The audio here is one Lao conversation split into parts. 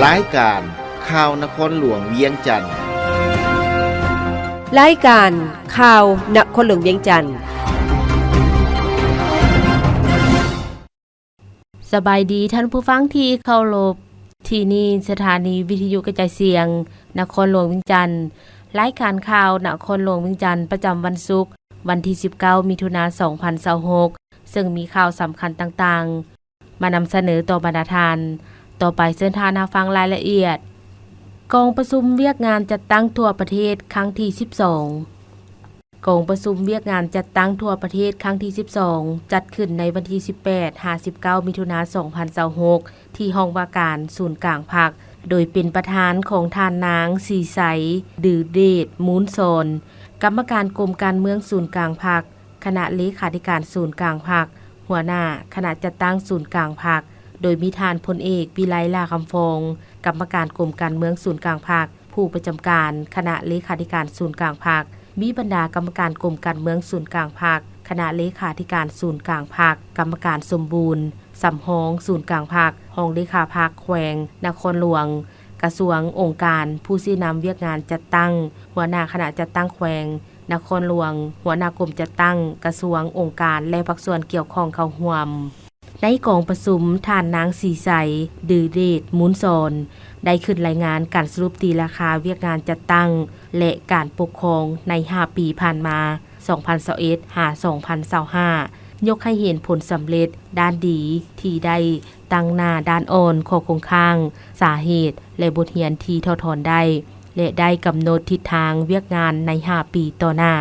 ລາຍການຂ່າວນະຄອນຫຼວງວຽງຈັນ. ລາຍການຂ່າວນະຄອນຫຼວງວຽງຈັນ. ສະບາຍດີທ່ານຜູ້ຟັງທີ່ເຄົາລົບ, ທີ່ນີ້ສະຖານີວິທະຍຸກະຈາຍສຽງນະຄອນຫຼວງວຽງຈັນ. ລາຍການຂ່າວນະຄອນຫຼວງວຽງຈັນ ປະຈຳວັນສຸກ ວັນທີສິບເກົ້າ ມິຖຸນາ ສອງພັນຊາວຫົກ ເຊິ່ງມີຂ່າວສຳຄັນຕ່າງໆ ມານຳສະເໜີຕໍ່ບັນດາທ່ານ. ຕໍ່ໄປເຊີນທ່ານຮັບຟັງລາຍລະອຽດ. ກອງປະຊຸມວຽກງານຈັດຕັ້ງທົ່ວປະເທດຄັ້ງທີສິບສອງ. ກອງປະຊຸມວຽກງານຈັດຕັ້ງທົ່ວປະເທດຄັ້ງທີສິບສອງ ຈັດຂຶ້ນໃນວັນທີສິບແປດ ຫາ ສິບເກົ້າ ມິຖຸນາ ສອງພັນຊາວຫົກ ທີ່ຫ້ອງວ່າການສູນກາງພັກ, ໂດຍເປັນປະທານຂອງທ່ານນາງ ສີໄຊ ດືເດດ ມູນສອນ, ກຳມະການກົມການເມືອງສູນກາງພັກ, ຄະນະເລຂາທິການສູນກາງພັກ, ຫົວໜ້າຄະນະຈັດຕັ້ງສູນກາງພັກ, ໂດຍມີທ່ານພົນເອກ ວິໄລ ຫຼ້າຄຳຟອງ, ກຳມະການກົມການເມືອງສູນກາງພັກ, ຜູ້ປະຈຳການຄະນະເລຂາທິການສູນກາງພັກ, ມີບັນດາກຳມະການກົມການເມືອງສູນກາງພັກ, ຄະນະເລຂາທິການສູນກາງພັກ, ກຳມະການສົມບູນ, ສຳຮອງສູນກາງພັກ, ຮອງເລຂາພັກແຂວງນະຄອນຫຼວງ, ກະຊວງ, ອົງການ, ຜູ້ຊີ້ນຳວຽກງານຈັດຕັ້ງ, ຫົວໜ້າຄະນະຈັດຕັ້ງແຂວງນະຄອນຫຼວງ, ຫົວໜ້າກົມຈັດຕັ້ງ, ກະຊວງ, ອົງການ ແລະ ພາກສ່ວນກ່ຽວຂ້ອງເຂົ້າຮ່ວມ. ໃນກອງປະຊຸມ, ທ່ານນາງ ສີໄຊ ດືເດດ ມູນສອນ ໄດ້ຂຶ້ນລາຍງານການສະຫຼຸບຕີລາຄາວຽກງານຈັດຕັ້ງ ແລະ ການປົກຄອງໃນຫ້າປີຜ່ານມາ ສອງພັນຊາວເອັດ ຫາ ສອງພັນຊາວຫ້າ ຍົກໃຫ້ເຫັນຜົນສຳເລັດດ້ານດີທີ່ໄດ້ຕັ້ງໜ້າດ້ານອ່ອນ, ຂໍ້ຄົງຄ້າງ, ສາເຫດ ແລະ ບົດຮຽນທີ່ຖອດຖອນໄດ້ ແລະ ໄດ້ກຳນົດທິດທາງວຽກງານໃນຫ້າປີຕໍ່ໜ້າ,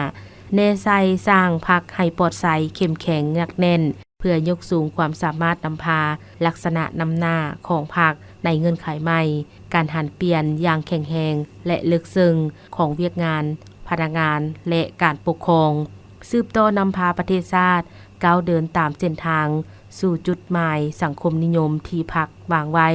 ແນໃສ່ສ້າງພັກໃຫ້ປອດໃສ, ເຂັ້ມແຂງ, ໜັກແໜ້ນ ເພື່ອຍົກສູງຄວາມສາມາດນຳພາລັກສະນະນຳໜ້າຂອງພັກໃນເງື່ອນໄຂໃໝ່, ການຫັນປ່ຽນຢ່າງແຂງແຮງ ແລະ ເລິກເຊິ່ງຂອງວຽກງານພະນັກງານ ແລະ ການປົກຄອງ, ສືບຕໍ່ນຳພາປະເທດຊາດກ້າວເດີນຕາມເສັ້ນທາງສູ່ຈຸດໝາຍສັງຄົມນິຍົມທີ່ພັກວາງໄວ້.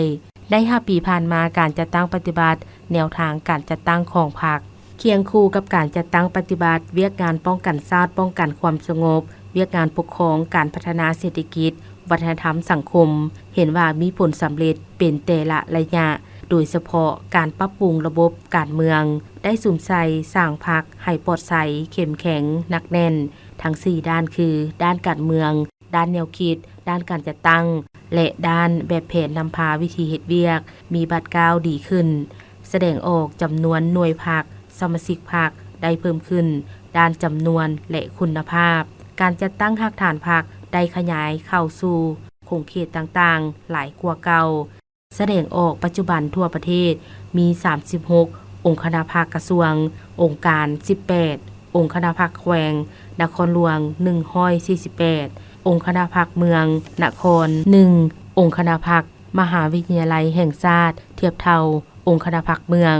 ໃນຫ້າປີຜ່ານມາ, ການຈັດຕັ້ງປະຕິບັດແນວທາງການຈັດຕັ້ງຂອງພັກ ຄຽງຄູ່ກັບການຈັດຕັ້ງປະຕິບັດວຽກງານປ້ອງກັນຊາດ, ປ້ອງກັນຄວາມສະຫງົບ, ວຽກງານປົກຄອງ, ການພັດທະນາເສດຖະກິດ, ວັດທະນະທຳສັງຄົມ, ເຫັນວ່າມີຜົນສຳເລັດເປັນແຕ່ລະໄລຍະ, ໂດຍສະເພາະການປັບປຸງລະບົບການເມືອງ, ໄດ້ສຸມໃສ່ສ້າງພັກໃຫ້ປອດໃສ, ເຂັ້ມແຂງ, ໜັກແໜ້ນ ທັງສີ່ດ້ານຄື ດ້ານການເມືອງ, ດ້ານແນວຄິດ, ດ້ານການຈັດຕັ້ງ ແລະ ດ້ານແບບແຜນນຳພາວິທີເຮັດວຽກ ມີບາດກ້າວດີຂຶ້ນ, ສະແດງອອກຈຳນວນໜ່ວຍພັກ, ສະມາຊິກພັກໄດ້ເພີ່ມຂຶ້ນດ້ານຈຳນວນ ແລະ ຄຸນນະພາບ. ການຈັດຕັ້ງຮາກຖານພັກໄດ້ຂະຫຍາຍເຂົ້າສູ່ຂົງເຂດຕ່າງໆຫຼາຍກວ່າເກົ່າ. ສະແດງອອກປັດຈຸບັນທົ່ວປະເທດມີສາມສິບຫົກອົງຄະນະພັກກະຊວງ, ອົງການສິບແປດ, ອົງຄະນະພັກແຂວງນະຄອນຫຼວງໜຶ່ງຮ້ອຍສີ່ສິບແປດ, ອົງຄະນະພັກເມືອງນະຄອນໜຶ່ງ, ອົງຄະນະພັກມະຫາວິທະຍາໄລແຫ່ງຊາດທຽບເທົ່າອົງຄະນະພັກເມືອງ,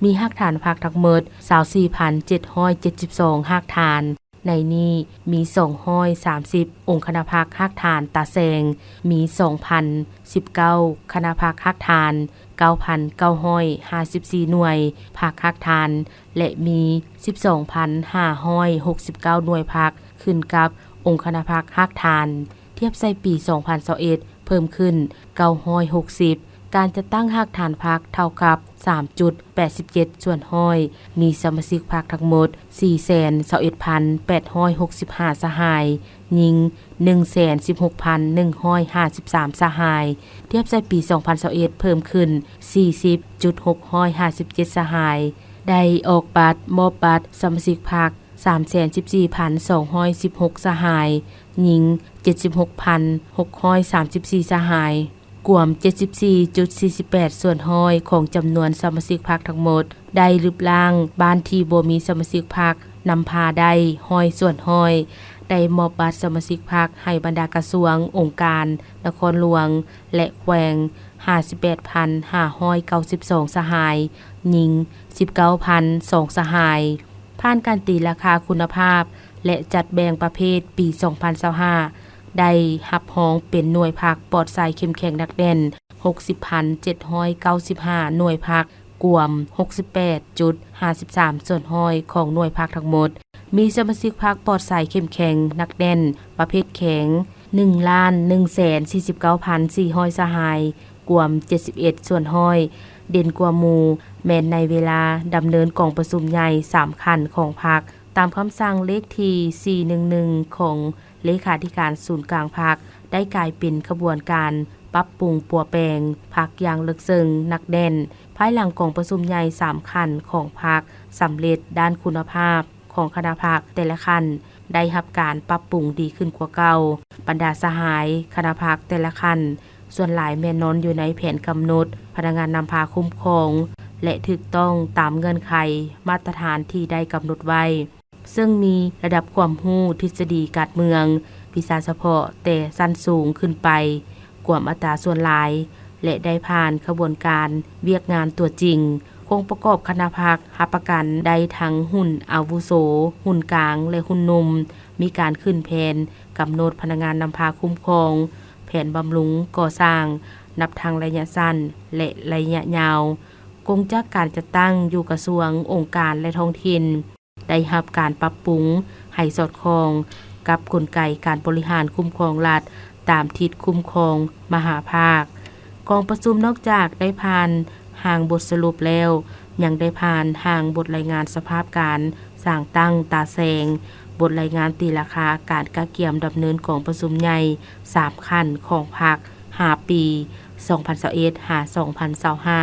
ມີຮາກຖານພັກທັງໝົດຊາວສີ່ພັນເຈັດຮ້ອຍເຈັດສິບສອງຮາກຖານ. ໃນນີ້ມີສອງຮ້ອຍສາມສິບອົງຄະນະພັກຮາກຖານຕາແສງ, ມີສອງພັນສິບເກົ້າຄະນະພັກຮາກຖານ, ເກົ້າພັນເກົ້າຮ້ອຍຫ້າສິບສີ່ໜ່ວຍພັກຮາກຖານ ແລະ ມີສິບສອງພັນຫ້າຮ້ອຍຫົກສິບເກົ້າໜ່ວຍພັກຂຶ້ນກັບອົງຄະນະພັກຮາກຖານ. ທຽບໃສ່ປີສອງພັນຊາວເອັດ ເພີ່ມຂຶ້ນເກົ້າຮ້ອຍຫົກສິບ, ການຈັດຕັ້ງຮາກຖານພັກເທົ່າກັບສາມຈຸດແປດສິບເຈັດສ່ວນຮ້ອຍ, ມີສະມາຊິກພັກທັງໝົດສີ່ແສນຊາວເອັດພັນແປດຮ້ອຍຫົກສິບຫ້າສະຫາຍ, ຍິງໜຶ່ງແສນສິບຫົກພັນໜຶ່ງຮ້ອຍຫ້າສິບສາມສະຫາຍ, ທຽບໃສ່ປີສອງພັນຊາວເອັດ ເພີ່ມຂຶ້ນສີ່ສິບຈຸດຫົກຮ້ອຍຫ້າສິບເຈັດສະຫາຍ, ໄດ້ອອກບັດ, ມອບບັດສະມາຊິກພັກ ສາມແສນສິບສີ່ພັນສອງຮ້ອຍສິບຫົກສະຫາຍ, ຍິງເຈັດສິບຫົກພັນຫົກຮ້ອຍສາມສິບສີ່ສະຫາຍ, ກວມເຈັດສິບສີ່ຈຸດສີ່ສິບແປດສ່ວນຮ້ອຍຂອງຈຳນວນສະມາຊິກພັກທັງໝົດ, ໄດ້ລຶບລ້າງບ້ານທີ່ບໍ່ມີສະມາຊິກພັກນຳພາໄດ້ຮ້ອຍສ່ວນຮ້ອຍ, ໄດ້ມອບບັດສະມາຊິກພັກໃຫ້ບັນດາກະຊວງ, ອົງການນະຄອນຫຼວງ ແລະ ແຂວງ ຫ້າສິບແປດພັນຫ້າຮ້ອຍເກົ້າສິບສອງສະຫາຍ, ຍິງສິບເກົ້າພັນສອງສະຫາຍ. ຜ່ານການຕີລາຄາຄຸນນະພາບ ແລະ ຈັດແບ່ງປະເພດປີສອງພັນຊາວຫ້າ ໄດ້ຮັບຮອງເປັນໜ່ວຍພັກປອດໃສເຂັ້ມແຂງໜັກແໜ້ນ ຫົກສິບພັນເຈັດຮ້ອຍເກົ້າສິບຫ້າໜ່ວຍພັກ, ກວມຫົກສິບແປດຈຸດຫ້າສິບສາມສ່ວນຮ້ອຍຂອງໜ່ວຍພັກທັງໝົດ. ມີສະມາຊິກພັກປອດໃສເຂັ້ມແຂງໜັກແໜ້ນປະເພດແຂງ ໜຶ່ງລ້ານໜຶ່ງແສນສີ່ສິບເກົ້າພັນສີ່ຮ້ອຍສະຫາຍ, ກວມເຈັດສິບເອັດສ່ວນຮ້ອຍ. ເດັ່ນກວ່າໝູ່ແມ່ນໃນເວລາດຳເນີນກອງປະຊຸມໃຫຍ່ສາມຂັ້ນຂອງພັກ, ຕາມຄຳສັ່ງເລກທີສີ່ໜຶ່ງໜຶ່ງຂອງເລຂາທິການສູນກາງພັກ, ໄດ້ກາຍເປັນຂະບວນການປັບປຸງປົວແປງພັກຢ່າງເລິກເຊິ່ງໜັກແໜ້ນ. ພາຍຫຼັງກອງປະຊຸມໃຫຍ່ສາມຂັ້ນຂອງພັກສຳເລັດ, ດ້ານຄຸນນະພາບຂອງຄະນະພັກແຕ່ລະຂັ້ນໄດ້ຮັບການປັບປຸງດີຂຶ້ນກວ່າເກົ່າ. ບັນດາສະຫາຍຄະນະພັກແຕ່ລະຂັ້ນ ສ່ວນຫຼາຍແມ່ນນອນຢູ່ໃນແຜນກຳນົດພະນັກງານນຳພາຄຸ້ມຄອງ ແລະ ຖືກຕ້ອງຕາມເງື່ອນໄຂມາດຕະຖານທີ່ໄດ້ກຳນົດໄວ້, ເຊິ່ງມີລະດັບຄວາມຮູ້ທິດສະດີການເມືອງ, ວິຊາສະເພາະແຕ່ຊັ້ນສູງຂຶ້ນໄປ ກວມອັດຕາສ່ວນຫຼາຍ ແລະ ໄດ້ຜ່ານຂະບວນການວຽກງານຕົວຈິງ. ໂຄງປະກອບຄະນະພັກຮັບປະກັນໄດ້ທັງຮຸ່ນອາວຸໂສ, ຮຸ່ນກາງ ແລະ ຮຸ່ນໜຸ່ມ, ມີການຂຶ້ນແຜນກຳນົດພະນັກງານນຳພາຄຸ້ມຄອງ, ແຜນບຳລຸງກໍ່ສ້າງ ນັບທັງໄລຍະສັ້ນ ແລະ ໄລຍະຍາວ. ກົງຈັກການຈັດຕັ້ງຢູ່ກະຊວງ, ອົງການ ແລະ ທ້ອງຖິ່ນ ໄດ້ຮັບການປັບປຸງໃຫ້ສອດຄ່ອງກັບກົນໄກການບໍລິຫານຄຸ້ມຄອງລັດຕາມທິດຄຸ້ມຄອງມະຫາພາກ. ກອງປະຊຸມນອກຈາກໄດ້ຜ່ານຮ່າງບົດສະຫຼຸບແລ້ວ, ຍັງໄດ້ຜ່ານຮ່າງບົດລາຍງານສະພາບການສ້າງຕັ້ງຕາແສງ, ບົດລາຍງານຕີລາຄາການກະກຽມດຳເນີນກອງປະຊຸມໃຫຍ່ສາມຂັ້ນຂອງພັກຫ້າປີ ສອງພັນຊາວເອັດ ຫາ ສອງພັນຊາວຫ້າ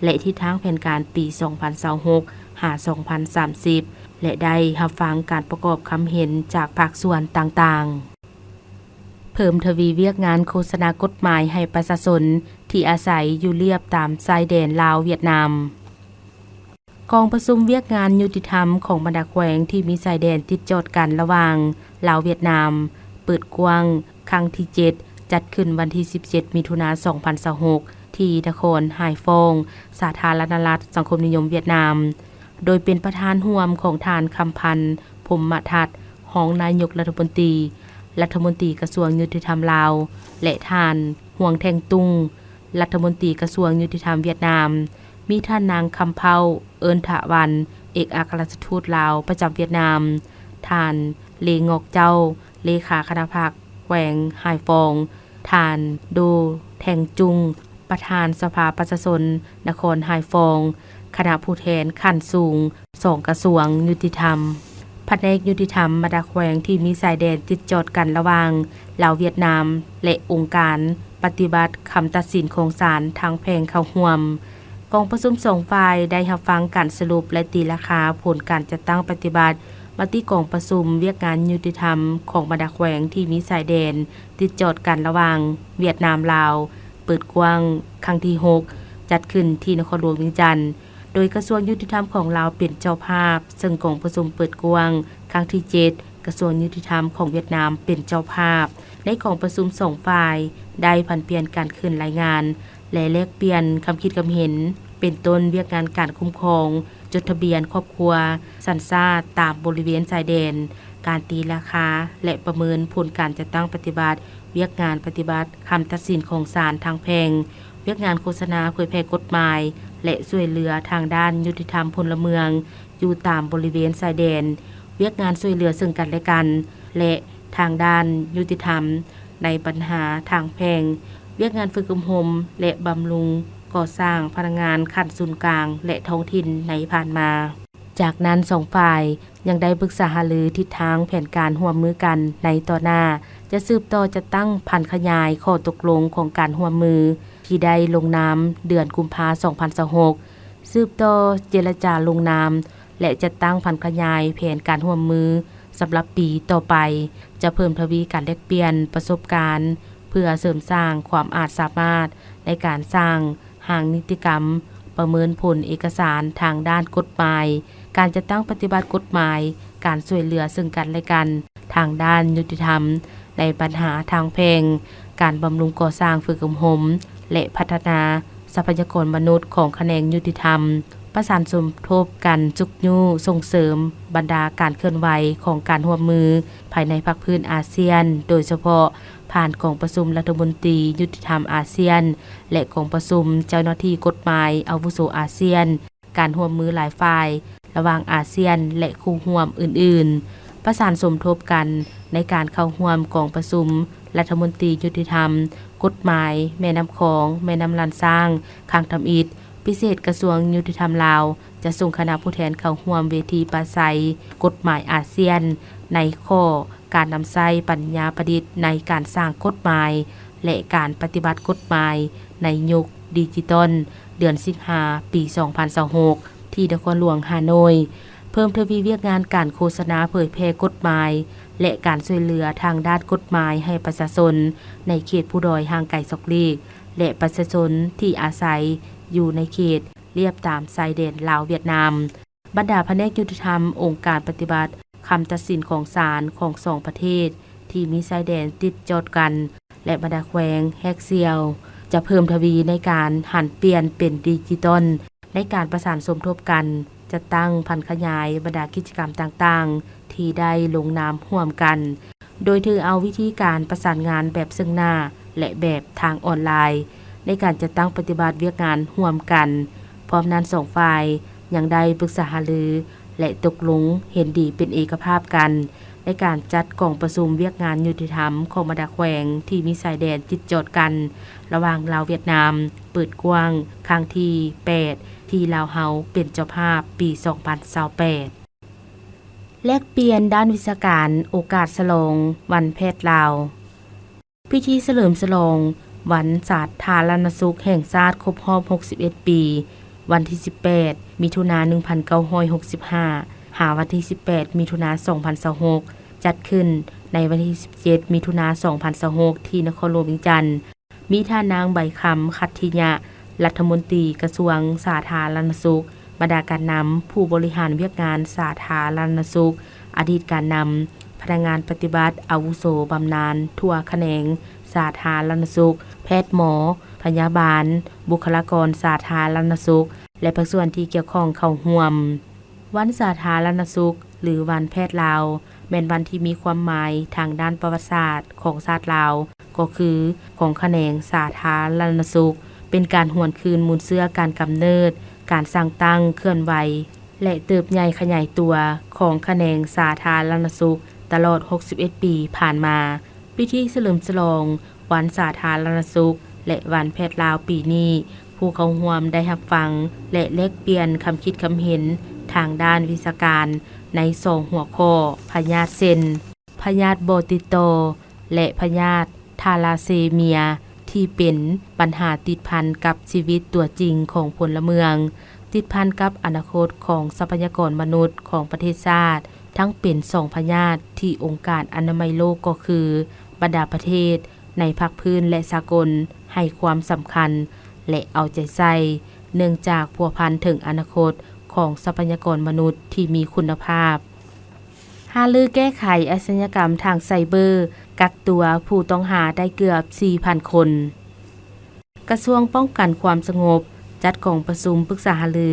ແລະ ທິດທາງແຜນການປີ ສອງພັນຊາວຫົກ ຫາ ສອງພັນສາມສິບ ແລະ ໄດ້ຮັບຟັງການປະກອບຄຳເຫັນຈາກພາກສ່ວນຕ່າງໆ. ເພີ່ມທະວີວຽກງານໂຄສະນາກົດໝາຍໃຫ້ປະຊາຊົນທີ່ອາໄສຢູ່ລຽບຕາມຊາຍແດນລາວ-ຫວຽດນາມ. ກອງປະຊຸມວຽກງານຍຸຕິທຳຂອງບັນດາແຂວງທີ່ມີຊາຍແດນຕິດຈອດກັນລະຫວ່າງລາວ-ຫວຽດນາມ ເປີດກວ້າງຄັ້ງທີເຈັດ ຈັດຂຶ້ນວັນທີສິບເຈັດ ມິຖຸນາ ສອງພັນຊາວຫົກ ທີ່ນະຄອນຮາຍຟອງ, ສາທາລະນະລັດສັງຄົມນິຍົມຫວຽດນາມ, ໂດຍເປັນປະທານຮ່ວມຂອງທ່ານ ຄຳພັນ ພົມມະທັດ ຮອງນາຍົກລັດຖະມົນຕີ, ລັດຖະມົນຕີກະຊວງຍຸຕິທຳລາວ ແລະ ທ່ານ ຮ່ວງ ແທງຕຸງ ລັດຖະມົນຕີກະຊວງຍຸຕິທຳຫວຽດນາມ, ມີທ່ານນາງ ຄຳເພົ້າ ເອີ້ນທະວັນ ເອກອັກຄະລັດຖະທູດລາວປະຈຳຫວຽດນາມ, ທ່ານ ເລ ງອກເຈົ້າ ເລຂາຄະນະພັກແຂວງຮາຍຟອງ, ທ່ານ ໂດ ແທງຈຸງ ປະທານສະພາປະຊາຊົນນະຄອນຮາຍຟອງ, ຄະນະຜູ້ແທນຂັ້ນສູງສອງກະຊວງຍຸຕິທຳ, ພະແນກຍຸຕິທຳບັນດາແຂວງທີ່ມີຊາຍແດນຕິດຈອດກັນລະຫວ່າງລາວ-ຫວຽດນາມ ແລະ ອົງການປະຕິບັດຄຳຕັດສິນຂອງສານທາງແພ່ງເຂົ້າຮ່ວມ. ກອງປະຊຸມສອງຝ່າຍໄດ້ຮັບຟັງການສະຫຼຸບ ແລະ ຕີລາຄາຜົນການຈັດຕັ້ງປະຕິບັດມະຕິກອງປະຊຸມວຽກງານຍຸຕິທຳຂອງບັນດາແຂວງທີ່ມີຊາຍແດນ ຕິດຈອດກັນລະຫວ່າງຫວຽດນາມ-ລາວ ເປີດກວ້າງຄັ້ງທີຫົກ ຈັດຂຶ້ນທີ່ນະຄອນຫຼວງວຽງຈັນ, ໂດຍກະຊວງຍຸຕິທຳຂອງລາວເປັນເຈົ້າພາບ, ເຊິ່ງກອງປະຊຸມເປີດກວ້າງຄັ້ງທີເຈັດ ກະຊວງຍຸຕິທຳຂອງຫວຽດນາມເປັນເຈົ້າພາບ. ໃນກອງປະຊຸມສອງຝ່າຍໄດ້ຜັນປ່ຽນການຂຶ້ນລາຍງານ ແລະ ແລກປ່ຽນຄຳຄິດຄຳເຫັນ ເປັນຕົ້ນວຽກງານການຄຸ້ມຄອງ ຈົດທະບຽນຄອບຄົວ, ສັນຊາດຕາມບໍລິເວນຊາຍແດນ, ການຕີລາຄາ ແລະ ປະເມີນຜົນການຈັດຕັ້ງປະຕິບັດວຽກງານປະຕິບັດຄຳຕັດສິນຂອງສານທາງແພ່ງ, ວຽກງານໂຄສະນາເຜີຍແຜ່ກົດໝາຍ ແລະ ຊ່ວຍເຫຼືອທາງດ້ານຍຸຕິທຳພົນລະເມືອງຢູ່ຕາມບໍລິເວນຊາຍແດນ, ວຽກງານຊ່ວຍເຫຼືອເຊິ່ງກັນແລະກັນ ແລະ ທາງດ້ານຍຸຕິທຳໃນບັນຫາທາງແພ່ງ, ວຽກງານຝຶກອົບຮົມ ແລະ ບຳລຸງກໍ່ສ້າງພະນັກງານຂັ້ນສູນກາງ ແລະ ທ້ອງຖິ່ນໃນຜ່ານມາ. ຈາກນັ້ນສອງຝ່າຍຍັງໄດ້ປຶກສາຫາລືທິດທາງແຜນການຮ່ວມມືກັນໃນຕໍ່ໜ້າ, ຈະສືບຕໍ່ຈັດຕັ້ງຜັນຂະຫຍາຍຂໍ້ຕົກລົງຂອງການຮ່ວມມືທີ່ໄດ້ລົງນາມເດືອນກຸມພາ ສອງພັນຊາວຫົກ, ສືບຕໍ່ເຈລະຈາລົງນາມ ແລະ ຈັດຕັ້ງຜັນຂະຫຍາຍແຜນການຮ່ວມມືສຳລັບປີຕໍ່ໄປ, ຈະເພີ່ມທະວີການແລກປ່ຽນປະສົບການ ເພື່ອເສີມສ້າງຄວາມອາດສາມາດໃນການສ້າງຮ່າງນິຕິກຳ, ປະເມີນຜົນເອກະສານທາງດ້ານກົດໝາຍ, ການຈັດຕັ້ງປະຕິບັດກົດໝາຍ, ການຊ່ວຍເຫຼືອເຊິ່ງກັນແລະກັນທາງດ້ານຍຸຕິທຳໃນບັນຫາທາງແພ່ງ, ການບຳລຸງກໍ່ສ້າງ, ຝຶກອົບຮົມ ແລະ ພັດທະນາ ຊັບພະຍາກອນມະນຸດຂອງຂະແໜງຍຸຕິທຳ, ປະສານສົມທົບກັນຊຸກຍູ້ສົ່ງເສີມບັນດາການເຄື່ອນໄຫວຂອງການຮ່ວມມືພາຍໃນພາກພື້ນອາຊຽນ, ໂດຍສະເພາະຜ່ານກອງປະຊຸມລັດຖະມົນຕີຍຸຕິທຳອາຊຽນ ແລະ ກອງປະຊຸມເຈົ້າໜ້າທີ່ກົດໝາຍອາວຸໂສອາຊຽນ, ການຮ່ວມມືຫຼາຍຝ່າຍລະຫວ່າງອາຊຽນ ແລະ ຄູ່ຮ່ວມອື່ນໆ, ປະສານສົມທົບກັນໃນການເຂົ້າຮ່ວມກອງປະຊຸມ ລັດຖະມົນຕີຍຸຕິທຳ, ກົດໝາຍ, ແມ່ນ້ຳຂອງ, ແມ່ນ້ຳລ້ານຊ້າງ ຄັ້ງທຳອິດ. ພິເສດກະຊວງຍຸຕິທຳລາວ ຈະສົ່ງຄະນະຜູ້ແທນເຂົ້າຮ່ວມເວທີປາໄສກົດໝາຍອາຊຽນ ໃນຂໍ້ການນຳໃຊ້ປັນຍາປະດິດໃນການສ້າງກົດໝາຍ ແລະ ການປະຕິບັດກົດໝາຍໃນຍຸກດິຈິຕອນ ເດືອນສິງຫາ ປີສອງພັນຊາວຫົກ ທີ່ນະຄອນຫຼວງຮ່າໂນ້ຍ, ເພີ່ມທະວີວຽກງານການໂຄສະນາເຜີຍແຜ່ກົດໝາຍ ແລະ ການຊ່ວຍເຫຼືອທາງດ້ານກົດໝາຍໃຫ້ປະຊາຊົນໃນເຂດພູດອຍຫ່າງໄກສອກຫຼີກ ແລະ ປະຊາຊົນທີ່ອາໄສຢູ່ໃນເຂດລຽບຕາມຊາຍແດນລາວຫວຽດນາມ. ບັນດາພະແນກຍຸຕິທຳ, ອົງການປະຕິບັດຄຳຕັດສິນຂອງສານຂອງສອງປະເທດທີ່ມີຊາຍແດນຕິດຈອດກັນ ແລະ ບັນດາແຂວງແຮກສ່ຽວ ຈະເພີ່ມທະວີໃນການຫັນປ່ຽນເປັນດິຈິຕອນ ໃນການປະສານສົມທົບກັນ, ຈັດຕັ້ງຜັນຂະຫຍາຍບັນດາກິດຈະກຳຕ່າງໆ ທີ່ໄດ້ລົງນາມຮ່ວມກັນ, ໂດຍຖືເອົາວິທີການປະສານງານແບບເຊິ່ງໜ້າ ແລະ ແບບທາງອອນລາຍ ໃນການຈັດຕັ້ງປະຕິບັດວຽກງານຮ່ວມກັນ. ພ້ອມນັ້ນ, ສອງຝ່າຍຍັງໄດ້ປຶກສາຫາລື ແລະ ຕົກລົງເຫັນດີເປັນເອກະພາບກັນ ໃນການຈັດກອງປະຊຸມວຽກງານຍຸຕິທຳຂອງບັນດາແຂວງທີ່ມີຊາຍແດນຕິດຈອດກັນ ລະຫວ່າງລາວຫວຽດນາມ ເປີດກວ້າງຄັ້ງທີແປດ ທີ່ລາວເຮົາເປັນເຈົ້າພາບປີສອງພັນຊາວແປດ. ແລກປ່ຽນດ້ານວິຊາການໂອກາດສະຫຼອງວັນແພດລາວ. ພິທີສະເຫຼີມສະຫຼອງວັນສາທາລະນະສຸກແຫ່ງຊາດຄົບຮອບຫົກສິບເອັດປີ ວັນທີສິບແປດ ມິຖຸນາ ໜຶ່ງພັນເກົ້າຮ້ອຍຫົກສິບຫ້າ ຫາວັນທີສິບແປດ ມິຖຸນາ ສອງພັນຊາວຫົກ ຈັດຂຶ້ນໃນວັນທີສິບເຈັດ ມິຖຸນາ ສອງພັນຊາວຫົກ ທີ່ນະຄອນຫຼວງວຽງຈັນ. ມີທ່ານນາງ ໃບຄຳ ຂັດທິຍະ ລັດຖະມົນຕີກະຊວງສາທາລະນະສຸກ, ບັນດາການນຳ, ຜູ້ບໍລິຫານວຽກງານສາທາລະນະສຸກ, ອະດີດການນຳ, ພະນັກງານປະຕິບັດອາວຸໂສບຳນານທົ່ວຂະແໜງສາທາລະນະສຸກ, ແພດໝໍ, ພະຍາບານ, ບຸກຄະລາກອນສາທາລະນະສຸກ ແລະ ພາກສ່ວນທີ່ກ່ຽວຂ້ອງເຂົ້າຮ່ວມ. ວັນສາທາລະນະສຸກ ຫຼື ວັນແພດລາວ ແມ່ນວັນທີ່ມີຄວາມໝາຍທາງດ້ານປະຫວັດສາດຂອງຊາດລາວ, ກໍຄືຂອງຂະແໜງສາທາລະນະສຸກ, ເປັນການຫວນຄືນມູນເຊື້ອການກຳເນີດ, ການສ້າງຕັ້ງ, ເຄື່ອນໄຫວ ແລະ ເຕີບໃຫຍ່ຂະຫຍາຍຕົວຂອງຂະແໜງສາທາລະນະສຸກຕະຫຼອດຫົກສິບເອັດປີຜ່ານມາ. ພິທີສະເຫຼີມສະຫຼອງວັນສາທາລະນະສຸກ ແລະ ວັນແພດລາວປີນີ້, ຜູ້ເຂົ້າຮ່ວມໄດ້ຮັບຟັງ ແລະ ແລກປ່ຽນຄຳຄິດຄຳເຫັນທາງດ້ານວິຊາການໃນສອງຫົວຂໍ້ພະຍາດ ເຊັ່ນ ພະຍາດບໍ່ຕິດຕໍ່ ແລະ ພະຍາດທາລາເຊເມຍ ທີ່ເປັນບັນຫາຕິດພັນກັບຊີວິດຕົວຈິງຂອງພົນລະເມືອງ, ຕິດພັນກັບອະນາຄົດຂອງຊັບພະຍາກອນມະນຸດຂອງປະເທດຊາດ, ທັງເປັນສອງພະຍາດທີ່ອົງການອະນາໄມໂລກ ກໍຄືບັນດາປະເທດໃນພາກພື້ນ ແລະ ສາກົນ ໃຫ້ຄວາມສຳຄັນ ແລະ ເອົາໃຈໃສ່, ເນື່ອງຈາກພົວພັນເຖິງອະນາຄົດຂອງຊັບພະຍາກອນມະນຸດທີ່ມີຄຸນນະພາບ. ຫາລືແກ້ໄຂອາຊະຍາກຳທາງໄຊເບີ, ກັກຕົວຜູ້ຕ້ອງຫາໄດ້ເກືອບສີ່ພັນຄົນ. ກະຊວງປ້ອງກັນຄວາມສະຫງົບ ຈັດກອງປະຊຸມປຶກສາຫາລື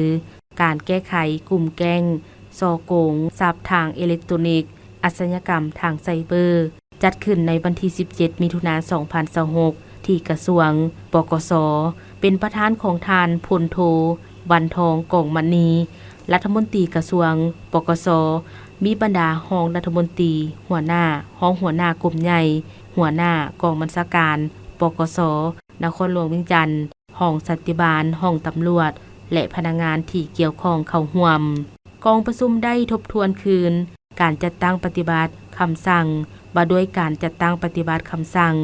ການແກ້ໄຂກຸ່ມແກ້ງສໍ້ໂກງຊັບທາງເອເລັກໂຕນິກ, ອາຊະຍາກຳທາງໄຊເບີ, ຈັດຂຶ້ນໃນວັນທີສິບເຈັດ ມິຖຸນາ ສອງພັນຊາວຫົກ ທີ່ກະຊວງ ປກສ, ເປັນປະທານຂອງທ່ານ ພົນໂທ ວັນທອງ ກອງມະນີ, ລັດຖະມົນຕີກະຊວງ ປກສ, ມີບັນດາຮອງລັດຖະມົນຕີ, ຫົວໜ້າ, ຮອງຫົວໜ້າກົມໃຫຍ່, ຫົວໜ້າກອງບັນຊາການ ປກສ, ນະຄອນຫຼວງວຽງຈັນ, ຫ້ອງສັນຕິບານ, ຫ້ອງຕຳຫຼວດ ແລະ ພະນັກງານທີ່ກ່ຽວຂ້ອງເຂົ້າຮ່ວມ. ກອງປະຊຸມໄດ້ທົບທວນຄືນການຈັດຕັ້ງປະຕິບັດຄຳສັ່ງວ່າດ້ວຍການຈັດຕັ້ງປະຕິບັດຄຳສັ່ງ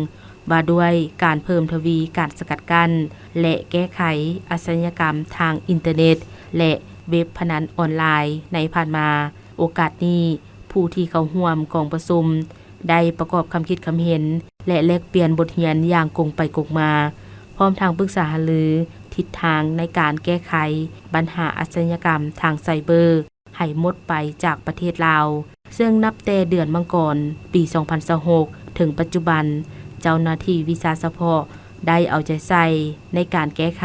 ວ່າດ້ວຍການເພີ່ມທະວີການສະກັດກັ້ນ ແລະ ແກ້ໄຂອາຊະຍາກຳທາງອິນເຕີເນັດ ແລະ ເວັບພະນັນອອນລາຍໃນຜ່ານມາ. ໂອກາດນີ້, ຜູ້ທີ່ເຂົ້າຮ່ວມກອງປະຊຸມໄດ້ປະກອບຄຳຄິດຄຳເຫັນ ແລະ ແລກປ່ຽນບົດຮຽນຢ່າງກົງໄປກົງມາ, ພ້ອມທັງປຶກສາຫາລືທິດທາງໃນການແກ້ໄຂບັນຫາອາຊະຍາກຳທາງໄຊເບີໃຫ້ໝົດໄປຈາກປະເທດລາວ, ເຊິ່ງນັບແຕ່ເດືອນມັງກອນ ປີສອງພັນຊາວຫົກ ເຖິງປັດຈຸບັນ, ເຈົ້າໜ້າທີ່ວິຊາສະເພາະ ໄດ້ເອົາໃຈໃສ່ໃນການແກ້ໄຂ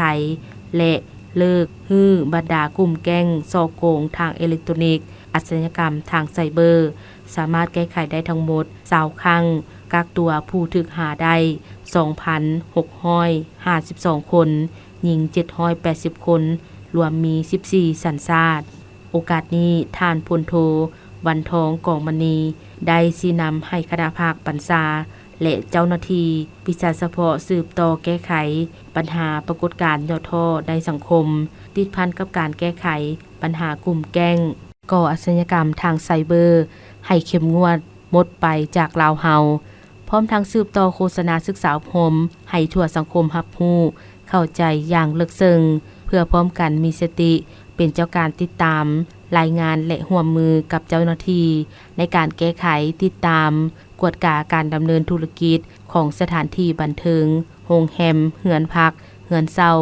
ແລະ ເລີກຮື້ບັນດາກຸ່ມແກ້ງສໍ້ໂກງທາງເອເລັກໂຕນິກ, ອາຊະຍາກຳທາງໄຊເບີ, ສາມາດແກ້ໄຂໄດ້ທັງໝົດຊາວຄັ້ງ, ກັກຕົວຜູ້ຖືກຫາໄດ້ສອງພັນຫົກຮ້ອຍຫ້າສິບສອງຄົນ, ຍິງເຈັດຮ້ອຍແປດສິບຄົນ, ລວມມີສິບສີ່ສັນຊາດ. ໂອກາດນີ້, ທ່ານ ພົນໂທ ວັນທອງ ກອງມະນີ ໄດ້ຊີ້ນຳໃຫ້ຄະນະພັກບັນຊາ ແລະ ເຈົ້າໜ້າທີ່ວິຊາສະເພາະສືບຕໍ່ແກ້ໄຂບັນຫາປາກົດການຫຍໍ້ທໍ້ໃນສັງຄົມ, ຕິດພັນກັບການແກ້ໄຂບັນຫາກຸ່ມແກ້ງກໍ່ອາຊະຍາກຳທາງໄຊເບີ ໃຫ້ເຂັ້ມງວດໝົດໄປຈາກລາວເຮົາ, ພ້ອມທັງສືບຕໍ່ໂຄສະນາສຶກສາອົບຮົມໃຫ້ທົ່ວສັງຄົມຮັບຮູ້ ເຂົ້າໃຈຢ່າງເລິກເຊິ່ງ ເພື່ອພ້ອມກັນມີສະຕິເປັນເຈົ້າການຕິດຕາມ, ລາຍງານ ແລະ ຮ່ວມມືກັບເຈົ້າໜ້າທີ່ໃນການແກ້ໄຂ, ຕິດຕາມ, ກວດກາການດຳເນີນທຸລະກິດຂອງສະຖານທີ່ບັນເທີງ, ໂຮງແຮມ, ເຮືອນພັກ, ເຮືອນເຊົ່າ